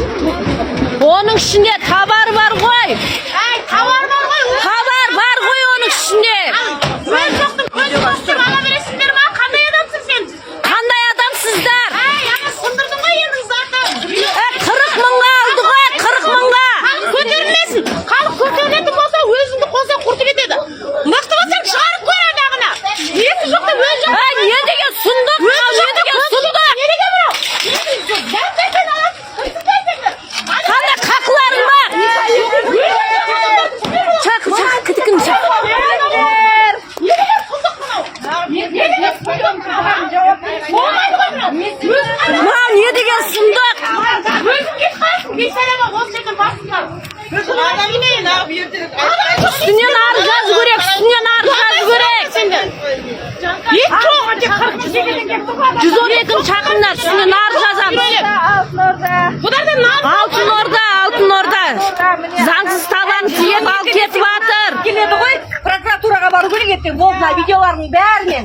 Оның ішінде товар бар ғой. Әй, тауар бар ғой. Товар бар ғой оның ішінде. Өз жоқтың көзі жоқ деп ала бересіңдер ма? Қандай адамсың сен? Қандай адамсыздар? Әй, ана сындырдың ғой елдің затын. Ә, 40 мыңға алды ғой, 40 мыңға. Халық көтерілмесін. Халық көтерілетін болса, өзіңді қолса құртып кетеді. Мықты болсаң, шығарып көр анағына. Несі жоқ та өз жоқ. Ә, не деген сұмдық мынау, не деген сұмдық? Не деген мынау? Дәм аласың, кімсіңдер сендер? Қандай қақыларың бар? Шақыр, шақыр, кітікін шақыр. Не деген сұмдық мынау? Не деген сұмдық? Болмайды ғой мынау. Өзің ғана Мынау не деген сұмдық? Өзің кетіп қаласың, бейшараға осы жерден басыңдар. Үстінен арыз жазу керек, үстінен арыз жазу керек. Сендер. Ет жоқ. 112-ні шақырыңдар, үстінен арыз жазамыз. Бұдарда намыс. Алтын Орда, Алтын Орда. Заңсыз товарын тиеп алып кетіп жатыр. Келеді ғой, прокуратураға бару керек ертең, болды, мына видеолардың бәрінен.